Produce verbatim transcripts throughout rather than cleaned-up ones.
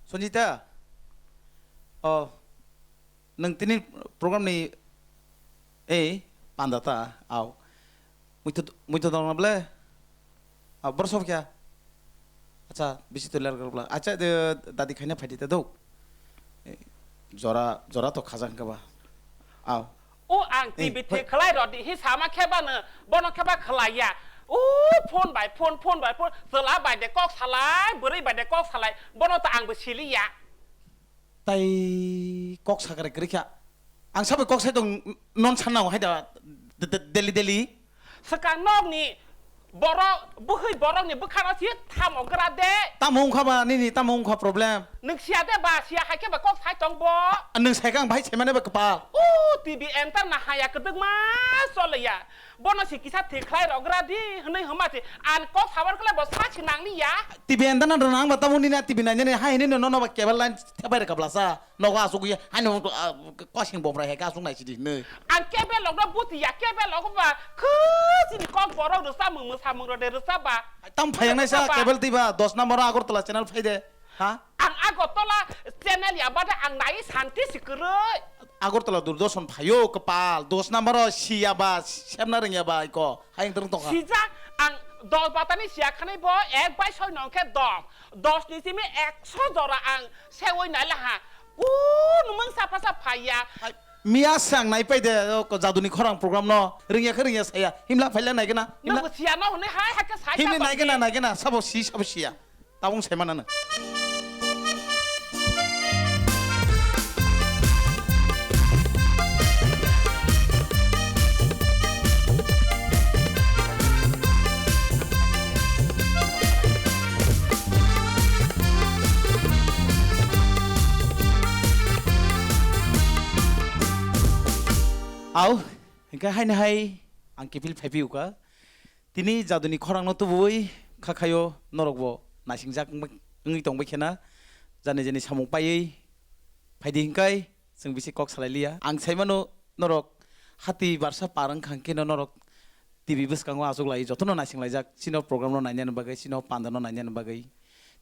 Sonjita, oh, nwng tini program ni, eh, panda ta, au. Muito, muito dong na ble? Ah, borok sob kya? Acha, bisi to ler grbla. Acha, de, dadi khaina phaidi ta dok. Eh, jora, jora to khajang kaba. Au. O ang Eh, T V thwi hoi. Khlai rodi hi sama kheba no, bono kheba khlai ya. O phone bai phone, phone bai phone, chwla bai de kok salai, bwrwi bai de kok salai, bono to ang bo sili ya. Tai kok sakare kwrwi kha. Ang sabai kok sai tong non sanna hai da de-, de-, daily daily. Swkang nokni borok, bwhwi borokni bwkhano si tamo gra de. Tamo wngkha ba nini, tamo wngkha problem? Nwng siya de ba, siya hai khe ba kok sai tong bo. Nwng sai kha ang bahai sai mane ba kwpal. O T V enter na haya kwdwkma chole ya. Bono si kisa thik khlai rok gra di hwnwi hwnma si an kok sabar kle bo sa si nang li ya. T V enter na rwna ang ba tamo nini T V nai nani hai nini nono ba cable line thepai rwkha blasa. Nogo asugwi haino, ah, kosing bobrai hai khe asuk nai sidi hinwi. Ang kebelokno buti ya, kebelok ba khwchini kok borok rwchapmung mwsamung rok de rwchap ba. Tam phayang naisa Rwchap ba. Cable twi ba dos number Agartala channel phai de. Ha? Ang Agartala channel ya bade ang nai santi si kwrwi. Agartala Doordarshan phaio kwpal dos number o siya ba, sepna rwngya ba iko. Hayung twrwng tongkha. Sijak ang dos batani siya khanai bo ek bai soi nong khe dos. Dos ni simi ekso jora ang sewi nai laha. Kunu mung sapha sa phaiya. Hai, miya sang nai pai de, o, ko jaduni khorang program no. Ringya khe ringya saya. Himla phaila nai gana. Himla. Nang siya no hwnwi hai hai khe sai Himni sa nai gana, tongdi. Nai gana. Sabo si, sabo siya. Tabung sai manana. Au, hingke haini hai ang kiphil phaiphiyuka. Tini jaduni khorangno tubui kha khaio norokbo naisingjak wngwi tongbai khena, jani jani samung paiwi phaidi hinkai chwng bisi kok salai liya. Ang saimano norok hati barsa par wngkha hwnkhe no norok T V bwskango achuk lai jotono naising laijak chini o program no nainani bagwi, chini o panda no nainani bagwi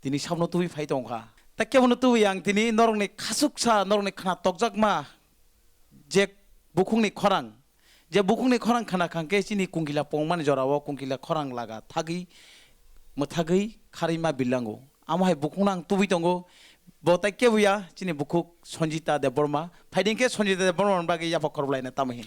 tini sabno tubui phai tongkha. Ta kebono tubui ang tini norokni khasuksa, norokni khna tokjakma je bukhukni khorang, je bukhukni khorang khna khangkhe chini kungkila pongmani jorao kungkila khorang laga thagwi mwthagwi kharwi ma bilango. Amo hai bukhukno ang tubui tongo. Bo tai kebo ya, chini bukhuk Sanjita Debbarma. Phaidi khe Sanjita Debbarma ni bagwi yapha khorok laina tamo hin.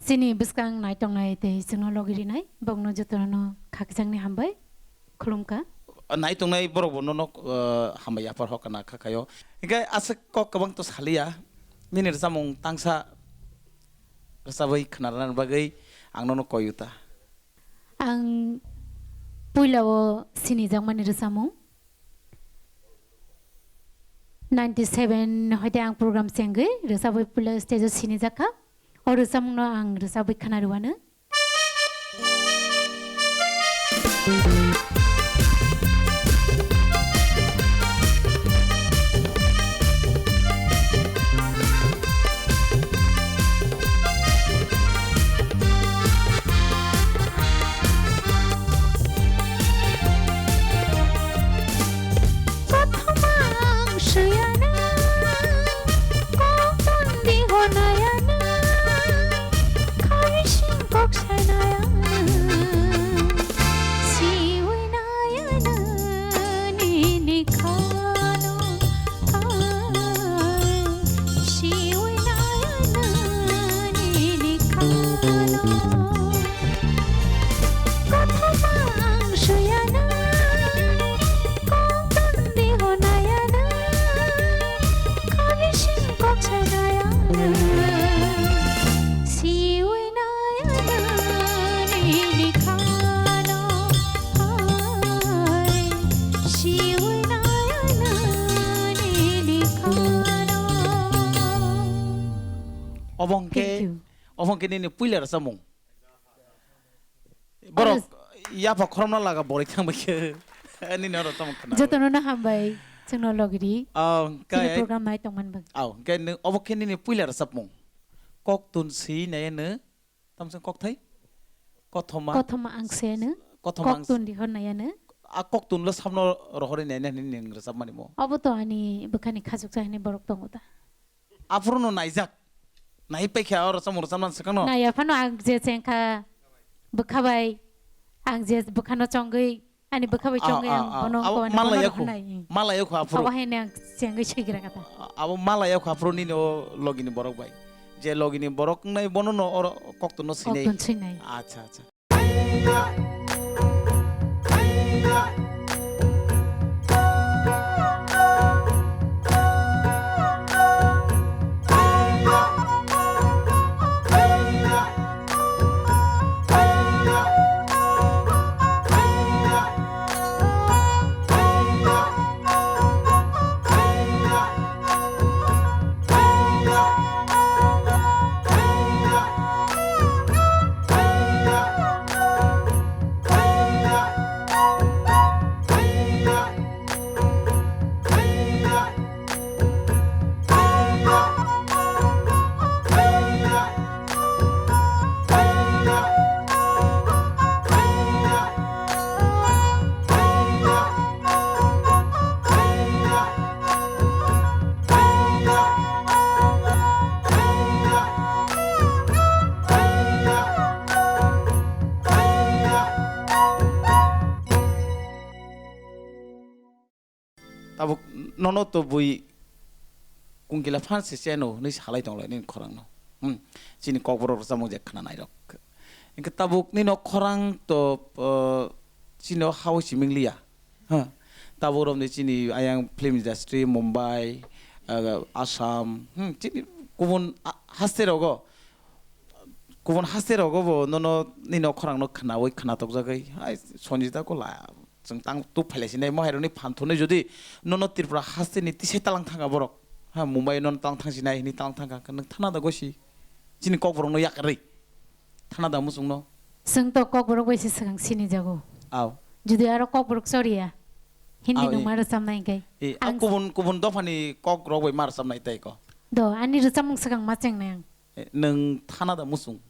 Chini bwskang naitongnai tei chwngno logi rinai bokno jotono khakchangni hambai khulumkha. Naitongnai borok bo nono, uh, hambai yaphar hokna kha khaio. Hinkhe aswk kok kwbang to saliya. Nini rwchapmung tangsa rwchabwi khwnarwna bagwi ang nono koyu ta. Ang puila o sinijakmani rwchapmung. Ninety seven hoite ang program chengwi rwchabwi puila stage o sinijakha. O rwchapmungno ang rwchabwi khwnarwano. Kothoma ang suyana, kokon di honayana, khaising kok sanayana, siwi nayana nini khano, ah, siwi nayana nini khano. Kothoma ang suyana, kokon di honayana, khaising kok sanayana, siwi nayana nini khano, hai, siwi nayana nini khano. Obo hwnkhe, Thank you. Obo hwnkhe nini puila rwchapmung. Borok Yes. Yapha khoromna laga boroi thangbai khe. Nini oro tamo khna. Jotono no hambai, chwngno logiri. Oh, chini khe program nai tongman bang. Oh, khe nw-, obo khe nini puila rwchapmung. Koktun si nai nw, tamsong kokthai? Kothoma. Kothoma ang se nw. Kothoma ang se. Koktun di hor nai nw. A koktun lo sabno rohori nai nw nini rwchapmani mo. Obo to ani bwkhani khachuksa hinwi borok tongo ta. Aphuru no naijak. Nai paikha oro chamung rwchapnani swkangno. Naiya phano ang je chengkha bwkha bai, ang je bwkhano chongwi, ani bwkha bai chongwi ang bono wngkha ani bono malaya rw kho, hwnwi. Malaya kho aphuru. Abo haino ang chengwi swigra kha ta. Abo malaya kho aphuru nini o logini borok bai. Je logini borok wngnai bono no oro koktun no swinai. Koktun swinai. Acha, acha. Tabuk nono to bui kungkila phan se cheno hinwi salai tonglai nini khorang no. Hmm. Chini kokborok rwchapmung je khna nairok. Hinkhe tabuk nini o khorang to, uh, chini o hao simi wnglia. Ha. Tabuk romni chini ayang film industry, Mumbai, uh, Assam, hmm, chini kubun, ah, haste rogo. Kubun haste rogo bo nono nini o khorang no khnawi khnatok jagwi. Hai Sonjita ko la. Chwng tang tuk phailai sinai, mo hairokni phan thunwi jodi nono Tripura hasteni tisai talang thangkha borok, ha, Mumbai nono talang thang sinai, hini talang thangkha, nwng thana da gosi? Chini kokborokno yakarwi thana da muchungno? Chwng to kokborok bai se swkang sinijago. Aw. Jodi aro kokborok choriya, Hindi aw, nwng e. Ma rwchabnai hinkhe. E, a ang kubun, kubun dophani kokrok bai ma rwchabnai tai ko? Do, ani rwchapmung swkang ma chengnai ang. Eh, nwng thana da muchung?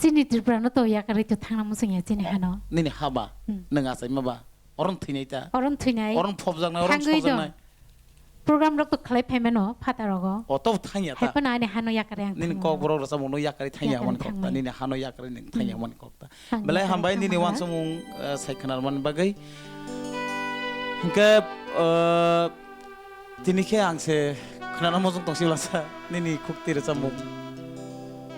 Chini Tripura no to yakarwi to thangna muchung ya chini hano. Nini ha ba? Hmm. Nwng achaima ba? Oron thwinai ta? Oron thwinai. Oron phobjaknai, oron thangwi dong. Sojaknai. Program rok to khlai phaimano phataro go. O to thangya ta? Hai phano ani hano yakarwi ang thangmano. Nini kokborok rwchapmung no yakarwi thangya hwnmani kok ta? Yakarwi thangmai. Nini hano yakarwi nwng thangya hwnmani kok ta? Hmm. Ang belai yakarwi hambai nini thangmano. Wansukmung, eh, sai khwnarmani bagwi. Hinkhe, eh, Tini khe ang se khwnana muchung tong sila sa nini khukti rwchapmung.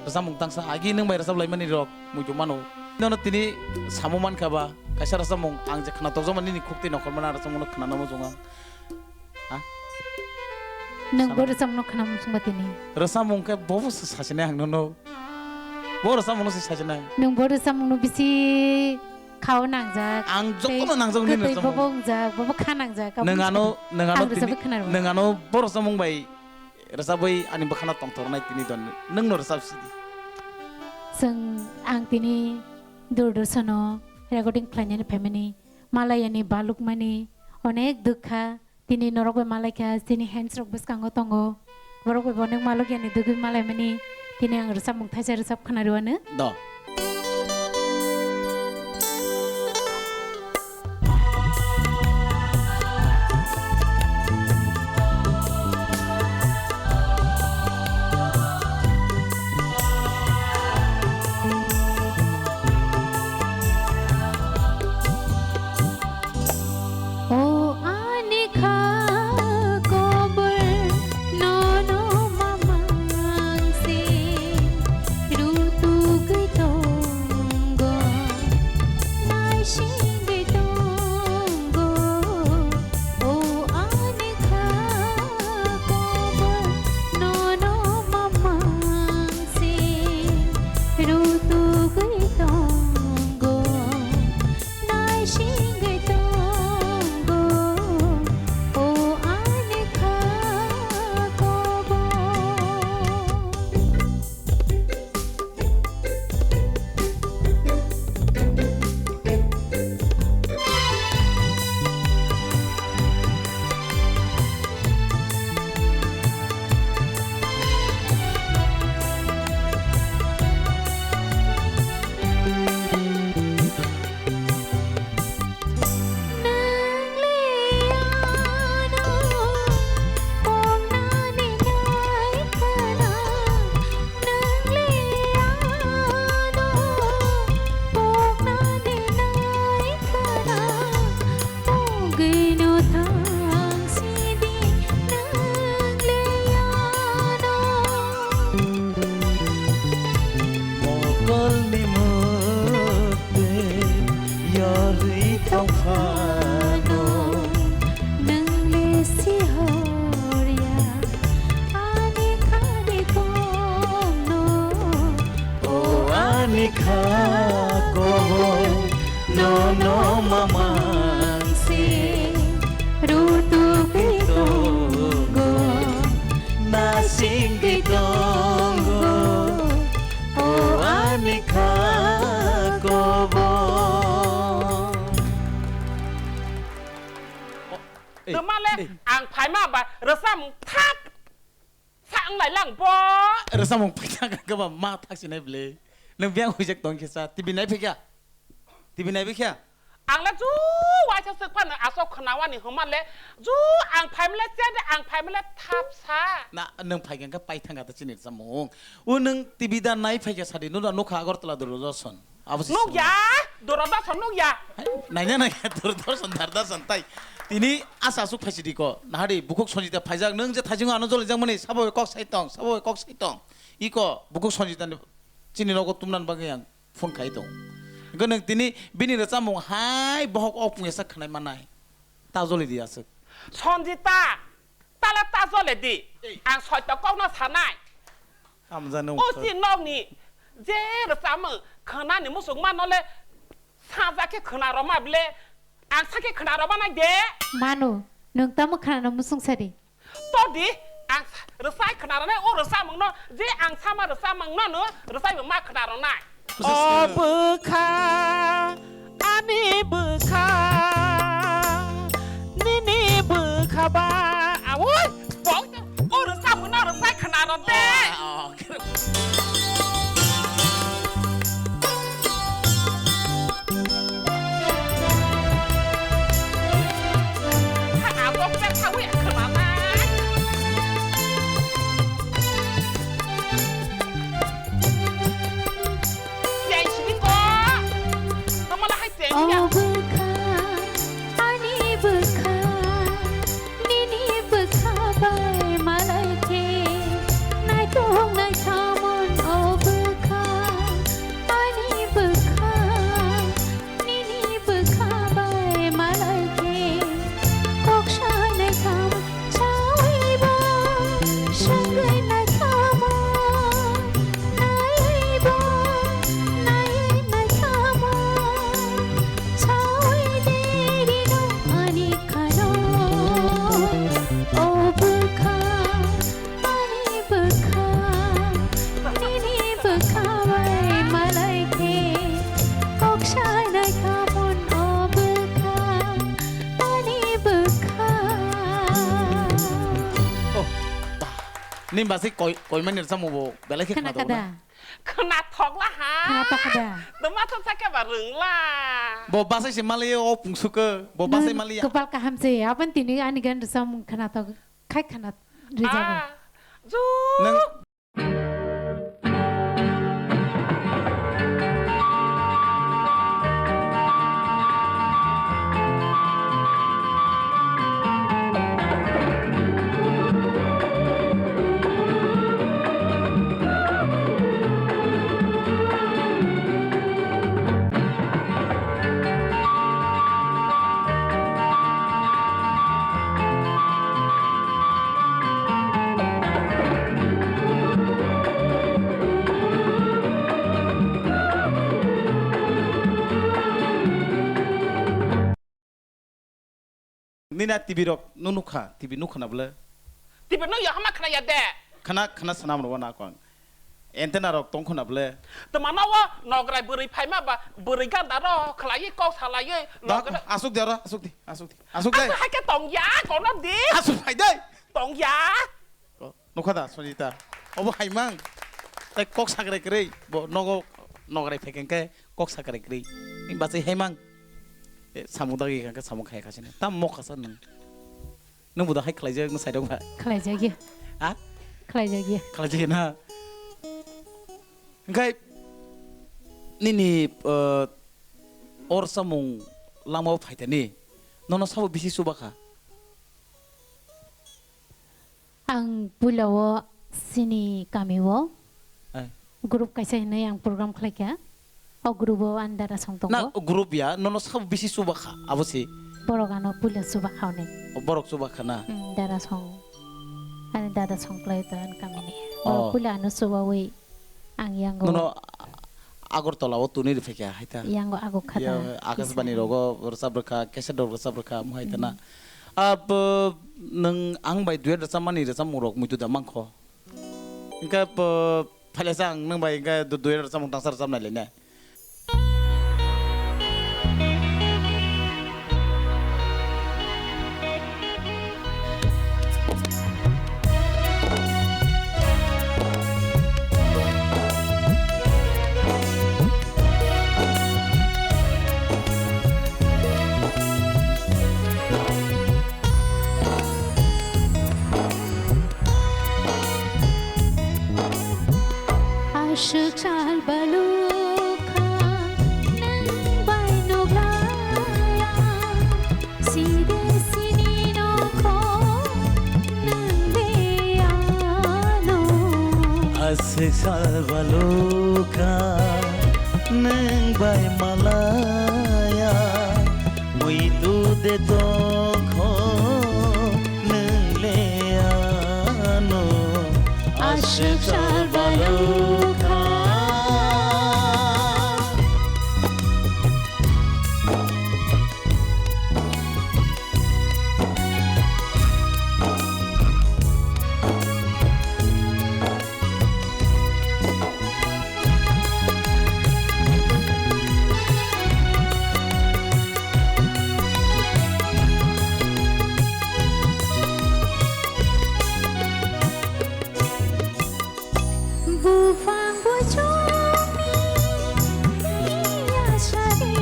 Rwchapmung tangsa agi nwng bai rwchap laimani rok muitu mano. Nono tini samo mankha ba kaisa rwchapmung ang je khwna tokjak mani nini khukti nokhormana rwchapmung no khwnana muchung ang. Ha? Nwng bo rwchapmung no khwna muchung ba tini. Rwchapmung khe bobo se sasinai ang nono. Bo rwchapmung no se sasinai. Nwng bo rwchapmung no bisi Khao nangjak. Ang jotono nangjak nini tei rwchapmung. Bobo wngjak, bobo kha nangjak. Nwng ano, nwng ano ang tini, rwchapwi khwnarw. Nwng ano bo rwchapmung bai rwchapwi ani bwkhano tongthornai tini don. Nwngno rwchap sidi. Chwng ang tini Doordarshan-o recording khlainani phaimani, malayani balukmani onek dukha. Tini norok bai malaikha, chini hands rok bwskango tongo. Borok bai bo nwng malok yani dugwi malaimani. Tini ang rwchapmung thaisa rwchap khwna rwano. Do. O ani kha kobor nono mamang se, rutugwi to Aima ba rwchapmung thak sa wng lai lang bo. Rwchapmung phaikha khe ba ma thak sinai bwle. Nwng biyang huijak tong khe sa T V nai phaikha. T V nai phaikha. Ang le ju waisa swk phano aswk khwnawani hwnma le ju ang phaimle chen ang phaimle thap sa. Na nwng phaikha khe pai thangkha ta chini rwchapmung. O nwng T V da nai phaikha sadi nuna nukha Agartala Doordarshan. Abo se nukya, swngo. Doordarshan nukya. Hai, naina naikha Doordarshan, Doordarshan tai. Tini asa aswk phaisidi ko. Nahari bukhuk Sanjita phaijak, nwng je thaisingo ano jolijakmani, sabo kok sai tong, sabo kok sai tong. Iko bukhuk Sanjita ni chini nogo tumnani bagwi ang phone khai tong. Hwnkhe nwng tini bini rwchapmung hai bohok o pungya sak khwnai manai. Ta joli di aswk. Sanjita, tala ta jole di. Ei. Ang soito kokno sanai. Hamjani o ungkha. Si nokni je rwchapmung khwnani muchungmano le saja khe khwna rwma bile ang sakhe khwna rwma nai de. Manu, nwng tamo khwna rw muchung sadi? To di, ang rwchai khwna rwnai o rwchapmungno je ang sama rwchapmungno no rwchai bo ma khwna rwnai. O bwkha, ani bwkha, nini bwkha ba. Awoi, bong, o rwchapmungno rwchai khwna rw de. Oh, oh, oh. O bwkha, ani bwkha, nini bwkha bai malai khe, naitok naithamon o bwkha, ani bwkha, nini bwkha bai malai khe, kok sanai tham, sawi bo, sangwi nai thamo, naiwi bo, naiwi nai thamo, sawi deri no ani khano, o bwkha. Ani bwkha, nini bwkha bai malai khe, kok sanai khamon o bwkha, ani bwkha. Oh, ba, nini basi koi, koi mani rwchapmung bo belai khe khna khna dogo na? Khna thokla ha. Khna thokla da. Toma thok sakhe ba rwngla. Bo basai se maliya o pungsukhe, bo basai maliya. Kwpal kaham se, aboni tini ani gan rwchapmung khna thok. Khai khana rijago. Ah, ju. Nang Nini a T V rok nung nukha, T V nukha na bwle? T V no ya hama khna ya de. Khna, khna sanam rw na kong. Antenna rok tong khna bwle? Tma no o nograi bwrwi phaima ba bwrwi ganda rok khlaiwi kok salaiwi. Ba, nograi asuk de oro, asuk de, asuk de, asuk de. Asuk hai khe tong ya, kono di. Asuk phai de. Tong ya. Nukha da, Sanjita? Obo haimang. Tai kok sakrai kwrwi. Bo nogo nograi phaikha khe kok sakrai kwrwi. Ni bachai haimang. E, samung dagi kha khe samung khai khasini. Tam mokha sa nwng. Nwng bo da hai khlaijak, nwng sairok ba? Khlaijak ya. Ha? Khlaijak ya. Khlaijak ya na? Hwnkhe nini, eh, or samung lama o phaitani. Nono sabo bisi chuba kha? Ang puila o chini kami o Ai. Group kaisa hinwi ang program khlai kha. O group o ani dada song tongo. Na group ya, nono sabo bisi chuba kha, abo se. Borok ano puila chuba kha hwnwi. O borok chuba kha na? Hmm, dada song. Ani dada song khlai ta ani kami ni. Oh. Borok puila ano chubawi ang yango. Nono Agartala o tuni rw phaikha hai ta. Yango ago kha ta. Ya, Akashbani rogo rwchap rwkha, cassette rok rwchap rwkha, mo hai ta na. Hmm. Abo nwng ang bai duet rwchapmani rwchapmung rok muitu da mankho. Hingke, po, phailesa ang nwng bai hingke du-, dui rwchapmung tangsa rwchapnai le ne. Aswk sal balukha nwng bai nuglaiya, side sini nokho nwng leyano. Aswk sal balukha nwng bai malaya, muitu de tongkho nwng leyano. Aswk sal balukha. Buphang buchungni ya sari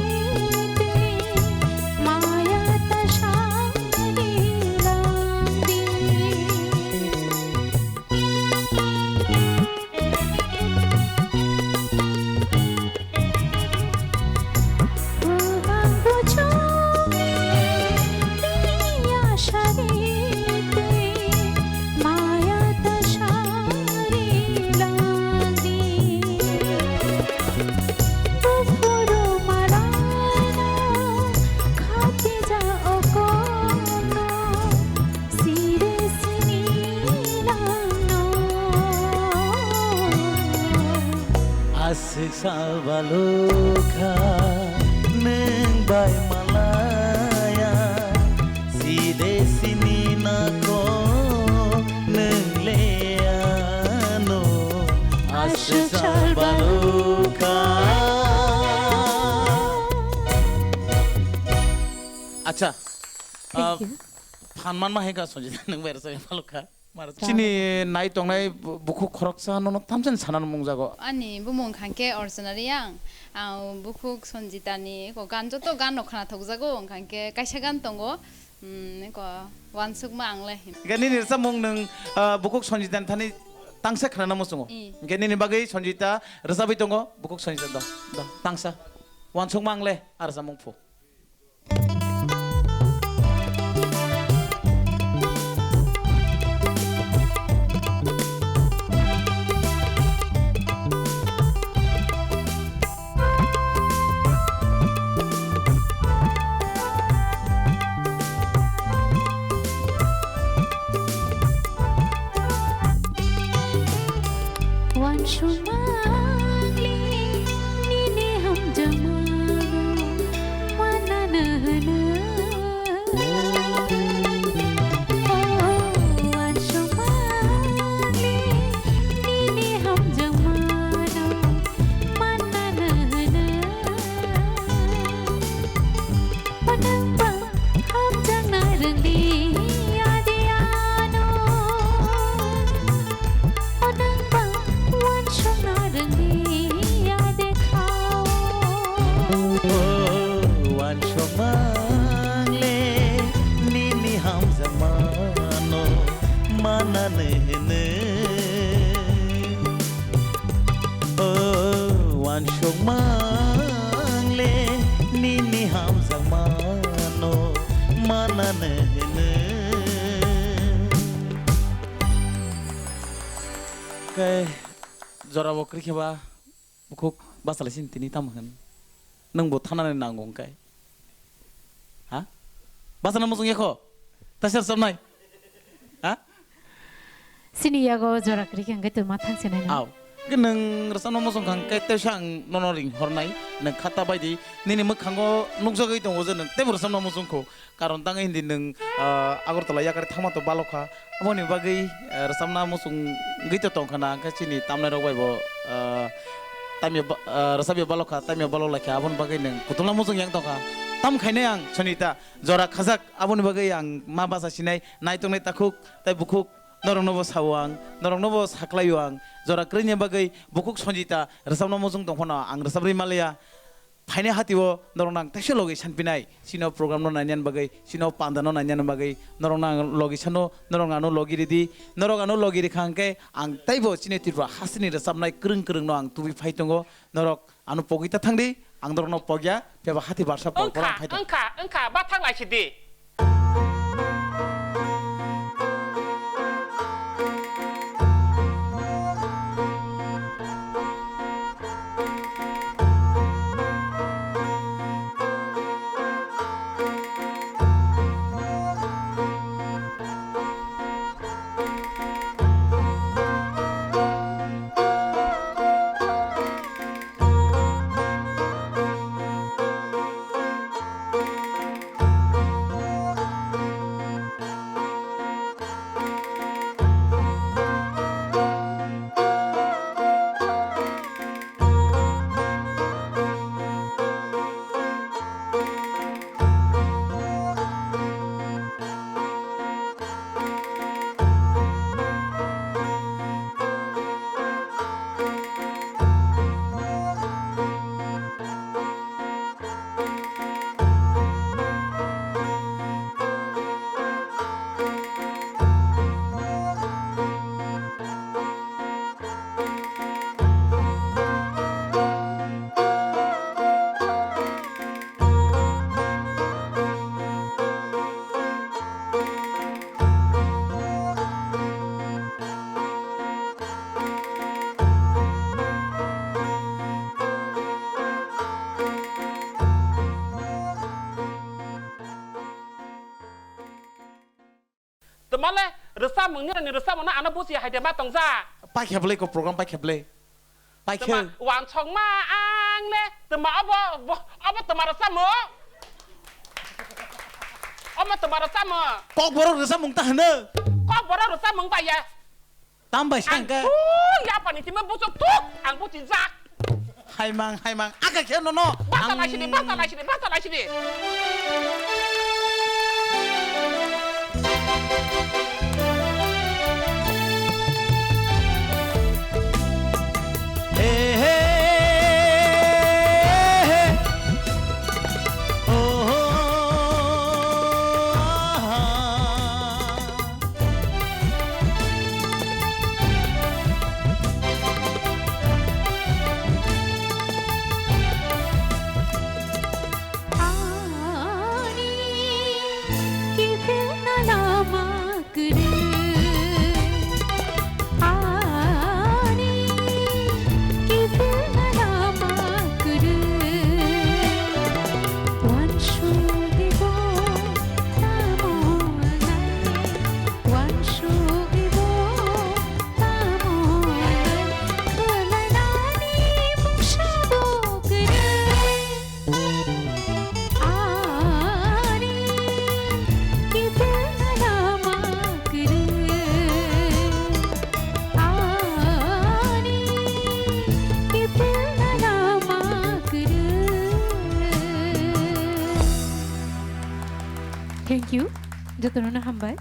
twi maya ta sari langdi. Side sini langno. Aswk sal balukha nwng bai malaya, side sini nokho nwng leyano. Aswk sal balukha. Acha, thank you. Phan manma hai ka Sanjita nwng bai rwchapya balukha. Chini nai tongnai bu-, bukhuk khoroksa nono tamsani sanani mungjago. Ani bumung hwnkha khe Archana Reang. Ang bukhuk Sanjitani ko gan, joto gan no khwnathokjago, hwnkha khe kaisa gan tongo, hmm, ko Wansukma Ang Le. Hwnkhe nini rwchapmung nwng, ah, bukhuk Sanjitani thani tangsa khwnana muchungo. I. Hwnkhe nini bagwi Sanjita rwchapwi tongo, bukhuk Sanjita do, do, tangsa. Wansukma Ang Le, a rwchapmung phu. Wansukma Ang Le nini hamjakmano manano hwno. O Wansukma Ang Le nini hamjakmano manano hwno. O nwng ba hamjakna rwngdi adi ano. O nwng ba wansukna rwngdi adi khao. O Wansukma Ang Le nini hamjakmano manano hwno. O Wansukma Ang Le nini hamjakmano manano hwno. Khe jorabo kwrwi khe ba bukhuk bachalai sini tini tamo hwn? Nwngbo thanani nango hwnkhe. Ha? Bachana muchung yakho? Taisa rwchapnai? Ha? Chini yago jora kwrwi khe hwnkhe twi ma thang se nai nang. Aw. Khe nwng rwchapna muchung kha hwnkhe teisa ang nono ring hornai. Nwng khata bai di. Nini mwkhango nukjagwi tongo je nwng teibo rwchapna muchung kho. Karon tang hindi nwng, ah, Agartala yakari thangma to balokha. Aboni bagwi, ah, rwchapna muchung wngwi to tongkha na, hwnkhe chini tamnairok bai bo, ah, tamya ba-, ah, rwchapya balokha, tamya balok laikha, aboni bagwi nwng kuthumna muchung yang tongkha. Tam khainai ang Sonita, jora khajak, aboni bagwi ang ma bacha sinai, naitongnai takhuk, tei bukhuk, norokno bo sao ang, norokno bo sakhlaio ang, jora kwrwini bagwi bukhuk Sonjita rwchapna muchung tongphano ang rwchaprwi manliya. phainai hati o norok nang teisa logi sanpinai. Chini o program no nainani bagwi, chini o panda no nainani bagwi, norok nang logi sano, norok ano logi ridi, norok ano logi rikha hwnkhe ang teibo chini Tripura hasteni rwchapnai kwrwng kwrwng no ang tubui phai tongo. Norok ano pogwi ta thangdi, ang norokno pogya, phiya ba hati barsa pogwi Wngkha, phai thang. Wngkha, wngkha, ba thang lai sidi. Twmale rwchapmung nini rwchapmung no ano buchi hai de ma tongja. Paikha bwlai ko program paikha bwlai. Paikha. Twma wansokma ang le twma obo bo- obo twma rwchapmung. Omo twma rwchapmung. Kokborok rwchapmung ta hwno. Kokborok rwchapmung bai ya. Tam bai sa Ang hwnkhe. Tui yapani timi buchuk tuk ang buchijak. Haimang, haimang, aka khe nono. Bata Ang laisidi, bata laisidi, bata laisidi. He, he, he. Oh, oh, oh, oh, oh. Ani kiphilna lama kwrwi. Ani kiphilna lama kwrwi. Wansugwi bo tamo nai, wansugwi bo tamo nai, khwlainani mungsa bo kwrwi. Ani kiphilna lama kwrwi. Ani kiphilna lama kwrwi. Thank you. Jotono no hambai.